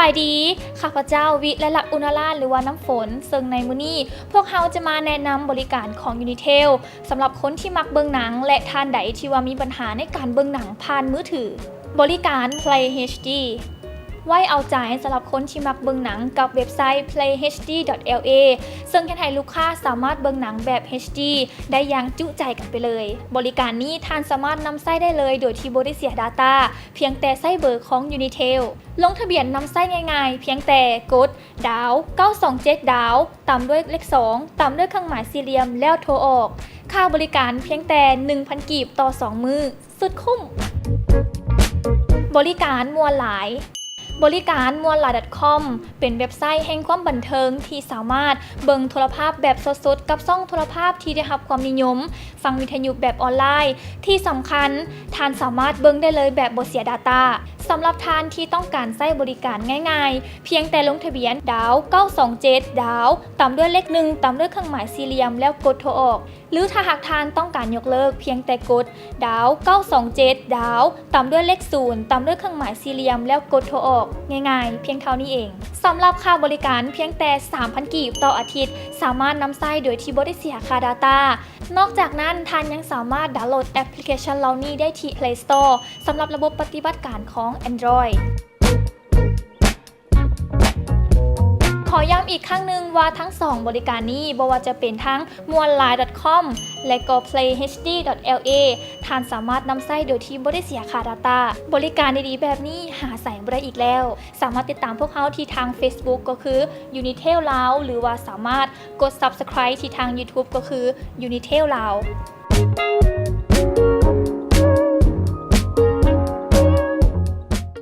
ສະບາຍດີ ຂ້າພະເຈົ້າ ວິໄລລັກ ອຸນາລາດ ຫຼືວ່ານ້ຳຝົນ ເຊິ່ງໃນມື້ນີ້ພວກເຮົາຈະມາແນະນຳບໍລິການຂອງ Unitel ສຳລັບຄົນທີ່ມັກເບິ່ງໜັງ ແລະ ທ່ານໃດທີ່ວ່າມີບັນຫາໃນການເບິ່ງໜັງຜ່ານມືຖື. ບໍລິການ Play ເອຈ ດີ ໄວ້ເອົາໃຈສຳລັບຄົນທີ່ມັກເບິ່ງໜັງກັບເວັບໄຊ playhd.la ເຊິ່ງເຮັດໃຫ້ລູກຄ້າສາມາດເບິ່ງໜັງແບບ ເອຈ ດີ ໄດ້ຢ່າງຈຸໃຈກັນໄປເລີຍ. ບໍລິການນີ້ທ່ານສາມາດນຳໃຊ້ໄດ້ເລີຍໂດຍທີ່ບໍ່ໄດ້ເສຍ data ພຽງແຕ່ໃຊ້ເບີຂອງ Unitel. ລົງທະບຽນນຳໃຊ້ງ່າຍໆ ພຽງແຕ່ກົດ ດາວ ເກົ້າສອງເຈັດ ດາວ ຕາມດ້ວຍເລກສອງ ຕາມດ້ວຍເຄື່ອງໝາຍສີ່ຫຼ່ຽມ ແລ້ວໂທອອກ. ຄ່າບໍລິການພຽງແຕ່ໜຶ່ງພັນກີບຕໍ່ສອງມື້ ສຸດຄຸ້ມ. ບໍລິການມ່ວນຫຼາຍ. ບໍລິການມ່ວນຫຼາຍ .com ເປັນເວັບໄຊແຫ່ງຄວາມບັນເທີງທີ່ສາມາດເບິ່ງໂທລະພາບແບບສົດໆ ກັບຊ່ອງໂທລະພາບທີ່ໄດ້ຮັບຄວາມນິຍົມ, ຟັງວິທະຍຸແບບອອນລາຍ. ທີ່ສຳຄັນ, ທ່ານສາມາດເບິ່ງໄດ້ເລີຍແບບບໍ່ເສຍ data. ສຳລັບທ່ານທີ່ຕ້ອງການໃຊ້ບໍລິການງ່າຍໆ, ພຽງແຕ່ລົງທະບຽນ ດາວ ເກົ້າສອງເຈັດ ດາວ ຕາມດ້ວຍເລກໜຶ່ງ ຕາມດ້ວຍເຄື່ອງໝາຍສີ່ຫຼ່ຽມ ແລ້ວກົດໂທອອກ. ຫຼື ຖ້າຫາກທ່ານຕ້ອງການຍົກເລີກ, ພຽງແຕ່ກົດ ດາວ ເກົ້າສອງເຈັດ ດາວ ຕາມດ້ວຍເລກສູນ ຕາມດ້ວຍເຄື່ອງໝາຍສີ່ຫຼ່ຽມ ແລ້ວກົດໂທອອກ. ງ່າຍໆ ພຽງເທົ່ານີ້ເອງ. ສຳລັບຄ່າບໍລິການພຽງແຕ່ສາມພັນກີບຕໍ່ອາທິດ, ສາມາດນຳໃຊ້ໂດຍທີ່ບໍ່ໄດ້ເສຍຄ່າ data. ນອກຈາກນັ້ນ, ທ່ານຍັງສາມາດດາວໂຫຼດແອັບພລິເຄຊັນເຫຼົ່ານີ້ໄດ້ທີ່ Play Store ສຳລັບລະບົບປະຕິບັດການຂອງ Android. ຂໍຢ້ຳອີກຄັ້ງໜຶ່ງວ່າທັງສອງບໍລິການນີ້, ບໍ່ວ່າຈະເປັນທັງ ມ່ວນຫຼາຍ .com ແລະກໍ playhd.la ທ່ານສາມາດນຳໃຊ້ໂດຍທີ່ບໍ່ໄດ້ເສຍຄ່າ data. ບໍລິການດີໆແບບນີ້ຫາໃສບໍ່ໄດ້ອີກແລ້ວ. ສາມາດຕິດຕາມພວກເຮົາທີ່ທາງ Facebook ກໍຄື Unitel ລາວ ຫຼືວ່າສາມາດກົດ Subscribe ທີ່ທາງ YouTube ກໍຄື Unitel ລາວ.